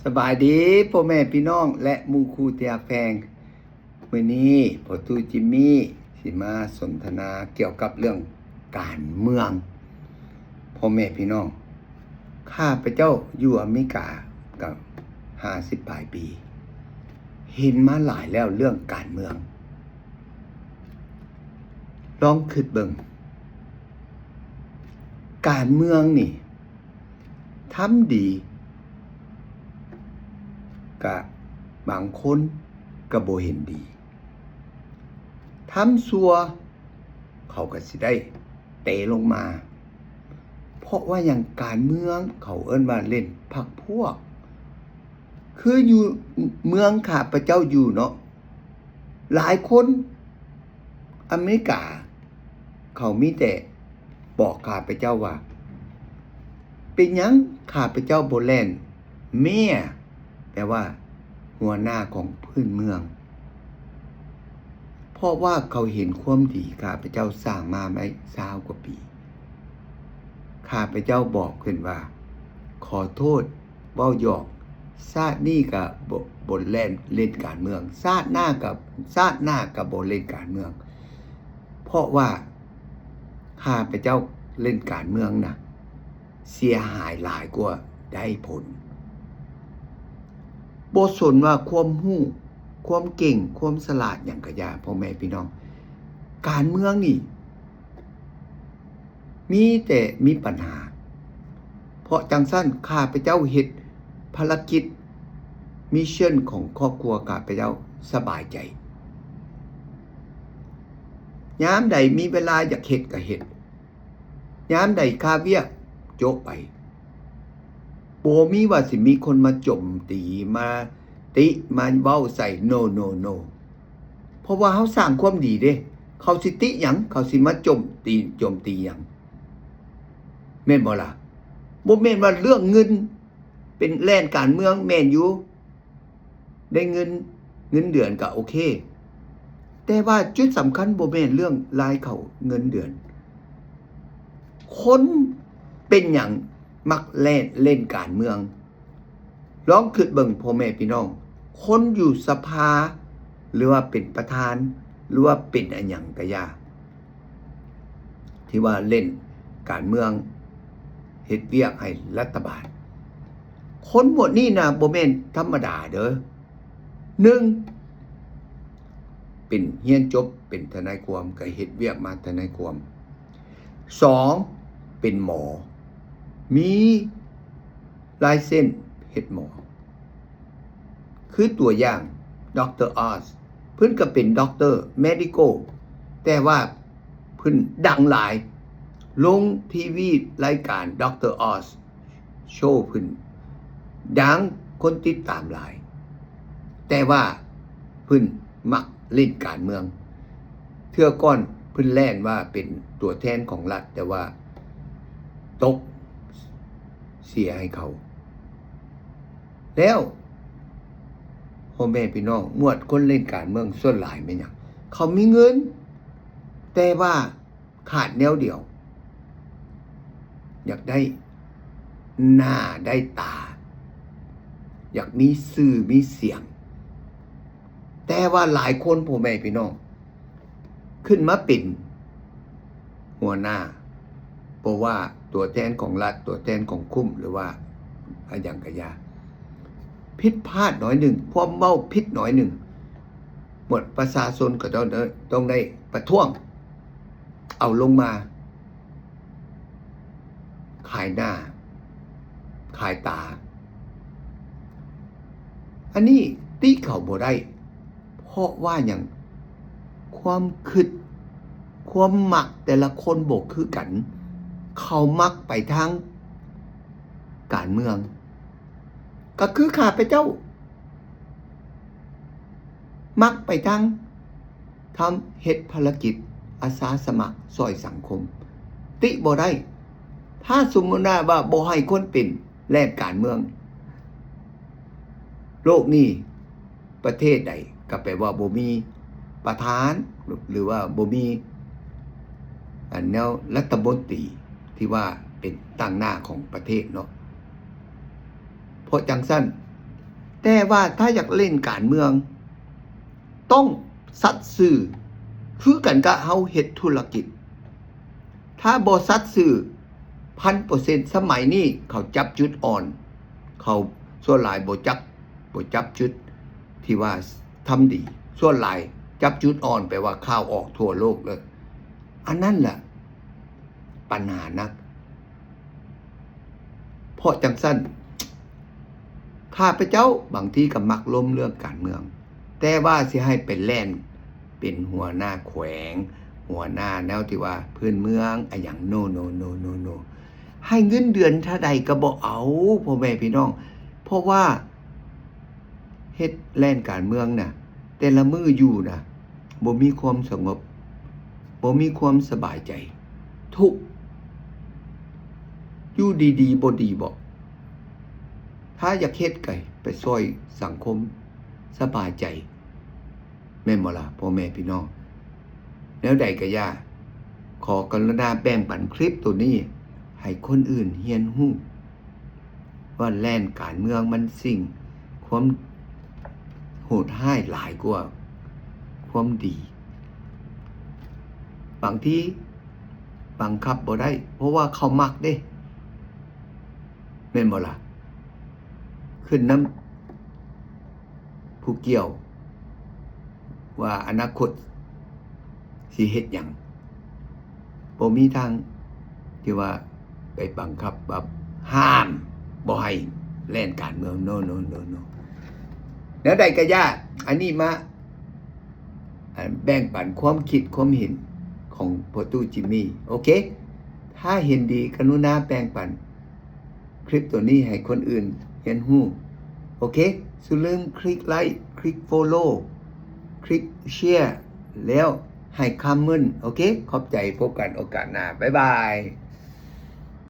ສະບາຍດີພໍ່ແມ່ພີ່ນ້ອງ ແລະ ໝູ່ຄູ່ທີ່ຮັກແພງ. ມື້ນີ້ພໍ່ຕູ້ຈິມມີຊິມາສົນທະນາກ່ຽວກັບເລື່ອງການເມືອງ. ພໍ່ແມ່ພີ່ນ້ອງ, ຂ້າພະເຈົ້າຢູ່ອາເມລິກາກໍຫ້າສິບປາຍປີ, ເຫັນມາຫຼາຍແລ້ວເລື່ອງການເມືອງ. ລອງຄິດເບິ່ງ, ການເມືອງນີ້ ທຳດີກະບາງຄົນກະບໍ່ເຫັນດີ, ທຳຊົ່ວເຂົາກະຊິໄດ້ເຕະລົງມາ. ເພາະວ່າຫຍັງ? ການເມືອງເຂົາເອີ້ນວ່າເລ່ນພັກພວກ. ຄືຢູ່ເມືອງຂ້າພະເຈົ້າຢູ່ເນາະ, ຫຼາຍຄົນອາເມລິກາ ເຂົາມີແຕ່ບອກຂ້າພະເຈົ້າວ່າ ເປັນຫຍັງຂ້າພະເຈົ້າບໍ່ແລ່ນເມຍ, ແປວ່າຫົວໜ້າຂອງພື້ນເມືອງ, ເພາະວ່າເຂົາເຫັນຄວາມດີຂ້າພະເຈົ້າສ້າງມາໄດ້ຊາວກວ່າປີ. ຂ້າພະເຈົ້າບອກເພິ່ນວ່າ ຂໍໂທດ ເວົ້າຫຍອກ, ຊາດນີ້ກະບໍ່ ບໍ່ແລ່ນ ເລ່ນການເມືອງ, ຊາດໜ້າກະ ຊາດໜ້າກະບໍ່ເລ່ນການເມືອງ, ເພາະວ່າຂ້າພະເຈົ້າເລ່ນການເມືອງນະ ເສຍຫາຍຫຼາຍກວ່າໄດ້ຜົນ. ບໍ່ສົນວ່າຄວາມຮູ້, ຄວາມເກັ່ງ, ຄວາມສະຫຼາດຫຍັງກະຢ່າ, ພໍ່ແມ່ພີ່ນ້ອງ, ການເມືອງນີ້ ມີແຕ່ມີບັນຫາ. ເພາະຈັ່ງຊັ້ນ ຂ້າພະເຈົ້າເຮັດພາລະກິດ ມິດເຊິນຂອງຄອບຄົວຂ້າພະເຈົ້າສະບາຍໃຈ. ຍາມໃດມີເວລາຢາກເຮັດກະເຮັດ, ຍາມໃດຄາວຽກຈົບໄປ. ບໍ່ມີວ່າຊິມີຄົນມາໂຈມຕີ, ມາຕິ, ມາເວົ້າໃສ່, ໂນ ໂນ ໂນ. ເພາະວ່າເຮົາສ້າງຄວາມດີເດ້, ເຂົາຊິຕິຫຍັງ? ເຂົາຊິມາໂຈມຕີ, ໂຈມຕີຫຍັງ? ແມ່ນບໍ່ລະ? ບໍ່ແມ່ນວ່າເລື່ອງເງິນເປັນແລ່ນການເມືອງ, ແມ່ນຢູ່ ໄດ້ເງິນ, ເງິນເດືອນກໍໂອເຄ, ແຕ່ວ່າຈຸດສຳຄັນບໍ່ແມ່ນເລື່ອງລາຍເຂົ້າເງິນເດືອນ. ຄົນເປັນຫຍັງມັກແລ່ນເລ່ນການເມືອງ? ລອງຄິດເບິ່ງ ພໍ່ແມ່ພີ່ນ້ອງ, ຄົນຢູ່ສະພາ ຫຼືວ່າເປັນປະທານ ຫຼືວ່າເປັນອີ່ຫຍັງກະຢ່າ ທີ່ວ່າເລ່ນການເມືອງ ເຮັດວຽກໃຫ້ລັດຖະບານ, ຄົນໝວດນີ້ນະບໍ່ແມ່ນທຳມະດາເດີ້. ໜຶ່ງ ເປັນ ຮຽນຈົບເປັນທະນາຍຄວາມ ກໍເຮັດວຽກມາທະນາຍຄວາມ. ສອງ ເປັນໝໍ, ມີລາຍເຊັນເຮັດໝໍ. ຄືຕົວຢ່າງ ດອກເຕີ ອອສ, ເພິ່ນກໍເປັນ Doctor Medical, ແຕ່ວ່າເພິ່ນດັງຫຼາຍ, ລົງທີວີລາຍການ ດອກເຕີ ອອສ ໂຊເພິ່ນດັງ, ຄົນຕິດຕາມຫຼາຍ, ແຕ່ວ່າເພິ່ນມັກຫຼິ້ນການເມືອງ. ເທື່ອກ່ອນເພິ່ນແລ່ນວ່າເປັນຕົວແທນຂອງລັດ, ແຕ່ວ່າຕົກເສຍໃຫ້ເຂົາ. ແລ້ວພໍ່ແມ່ພີ່ນ້ອງ, ໝວດຄົນຫຼິ້ນການເມືອງສ່ວນຫຼາຍແມ່ນຫຍັງ? ເຂົາມີເງິນ, ແຕ່ວ່າຂາດແນວດຽວ, ຢາກໄດ້ໜ້າໄດ້ຕາ, ຢາກມີຊື່ມີສຽງ. ແຕ່ວ່າຫຼາຍຄົນ, ພໍ່ແມ່ພີ່ນ້ອງ, ຂຶ້ນມາເປັນຫົວໜ້າ, ບໍ່ວ່າຕົວແທນຂອງລັດ, ຕົວແທນຂອງຄຸ້ມ ຫຼືວ່າອາຫຍັງກະຢ່າ, ຜິດພາດໜ້ອຍໜຶ່ງ, ຄວາມເວົ້າຜິດໜ້ອຍໜຶ່ງ, ໝວດປະຊາຊົນກໍຕ້ອງໄດ້, ຕ້ອງໄດ້ປະທ້ວງ, ເອົາລົງມາ. ຂາຍໜ້າ ຂາຍຕາ. ອັນນີ້ຕິເຂົາບໍ່ໄດ້, ເພາະວ່າຫຍັງ? ຄວາມຄິດ, ຄວາມມັກແຕ່ລະຄົນບໍ່ຄືກັນ. ເຂົາມັກໄປທາງການເມືອງ, ກໍຄືຂ້າພະເຈົ້າ ມັກໄປທາງ ທຳເຮັດພາລະກິດອາສາສະໝັກຊ່ອຍສັງຄົມ, ຕິບໍ່ໄດ້. ຖ້າສົມມຸດວ່າບໍ່ໃຫ້ຄົນເປັນແລ່ນການເມືອງ, ໂລກນີ້ປະເທດໃດກໍແປວ່າບໍ່ມີປະທານ ຫຼືວ່າບໍ່ມີອັນແນວລັດຖະມົນຕີທີ່ວ່າເປັນຕາງໜ້າຂອງປະເທດເນາະ. ເພາະຈັ່ງຊັ້ນ ແຕ່ວ່າຖ້າຢາກຫຼິ້ນການເມືອງ ຕ້ອງສັດຊື່ ຄືກັນກັບເຮົາເຮັດທຸລະກິດ. ຖ້າບໍ່ສັດຊື່ ພັນເປີເຊັນ ສະໄໝນີ້ເຂົາຈັບຈຸດອ່ອນ ເຂົາສ່ວນຫຼາຍບໍ່ຈັບ ບໍ່ຈັບຈຸດທີ່ວ່າທຳດີ. ສ່ວນຫຼາຍຈັບຈຸດອ່ອນ ແປວ່າຂ່າວອອກທົ່ວໂລກເລີຍ. ອັນນັ້ນລະ ປັນຫາໜັກ. ເພາະຈັ່ງຊັ້ນ ຂ້າພະເຈົ້າບາງທີກໍມັກລົມເລື່ອງການເມືອງ, ແຕ່ວ່າຊິໃຫ້ໄປແລ່ນເປັນຫົວໜ້າແຂວງ, ຫົວໜ້າແນວທີ່ວ່າພື້ນເມືອງ ອະຫຍັງ ໂນ ໂນ ໂນ ໂນ ໂນ. ໃຫ້ເງິນເດືອນເທົ່າໃດກໍບໍ່ເອົາ ພໍ່ແມ່ພີ່ນ້ອງ, ເພາະວ່າ ເຮັດແລ່ນການເມືອງນະ ແຕ່ລະມື້ຢູ່ນະ ບໍ່ມີຄວາມສະຫງົບ ບໍ່ມີຄວາມສະບາຍໃຈ ທຸກ ຢູ່ດີໆບໍ່ດີບໍ? ຖ້າຢາກເຮັດກໍໄປຊ່ອຍສັງຄົມ ສະບາຍໃຈ ແມ່ນບໍ່ລະ ພໍ່ແມ່ພີ່ນ້ອງ? ແນວໃດກໍຢ່າ ຂໍກະລຸນາແບ່ງປັນຄລິບໂຕນີ້ໃຫ້ຄົນອື່ນຮຽນຮູ້ ວ່າແລ່ນການເມືອງມັນສິ່ງ ຄວາມໂຫດຮ້າຍຫຼາຍກວ່າຄວາມດີ. ບາງທີບັງຄັບບໍ່ໄດ້ ເພາະວ່າເຂົາມັກເດ້ ແມ່ນບໍ່ລະ? ຂຶ້ນນຳຜູ້ກ່ຽວວ່າອະນາຄົດ ຊິເຮັດຫຍັງ? ບໍ່ມີທາງທີ່ວ່າໄປບັງຄັບວ່າຫ້າມບໍ່ໃຫ້ແລ່ນການເມືອງ ໂນ ໂນ ໂນ ໂນ. ແນວໃດກໍຢ່າ ອັນນີ້ມາ ອັນ ແບ່ງປັນຄວາມຄິດຄວາມເຫັນຂອງພໍ່ຕູ້ຈິມມີ ໂອເຄ. ຖ້າເຫັນດີ ກະລຸນາແບ່ງປັນ ຄລິບໂຕນີ້ໃຫ້ຄົນອື່ນຮຽນຮູ້. ໂອເຄ ຢ່າລືມຄລິກໄລຄ໌ ຄລິກໂຟໂລ ຄລິກແຊ ແລ້ວໃຫ້ຄອມເມັນ. ໂອເຄ ຂອບໃຈ ພົບກັນໂອກາດໜ້າ ບາຍບາຍ.